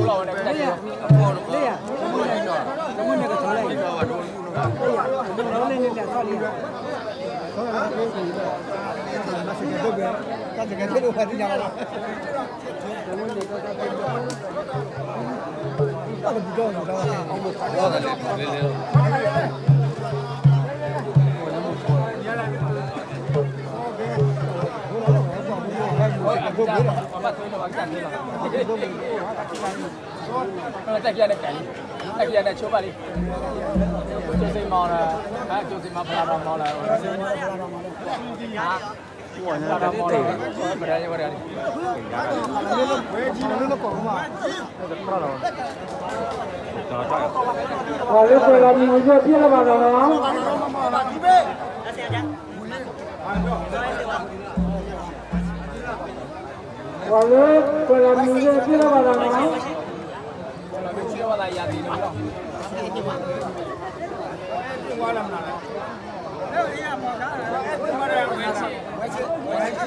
တၢ်ခံဂၤန့ၣ်ကလံ, တၢ်ခံဂၤန့ၣ်ဆိဘၣ်လံ, ကၠိစ့မီၤလၢ, ကၠိစ့မီၤဖျါထီၣ်မီၤလၢ, ဖျါထီၣ်မီၤလၢ, ပဒဲဝဲဒၣ်လံ, ပှၤလၢပှဲၤလီၤမံၤမုၢ်သ့ၣ်ဖျ့လၢဘၣ်ဒီးနီၤ, ပှၤလၢပှဲၤလီၤမံၤမုၢ်သ့ၣ်ဖျ့လၢဘၣ်ဒီးနီၤ, ပှၤလၢပှဲၤလီၤမံၤမုၢ်သ့ၣ်ဖျ့လၢဘၣ်ဒီးနီၤ,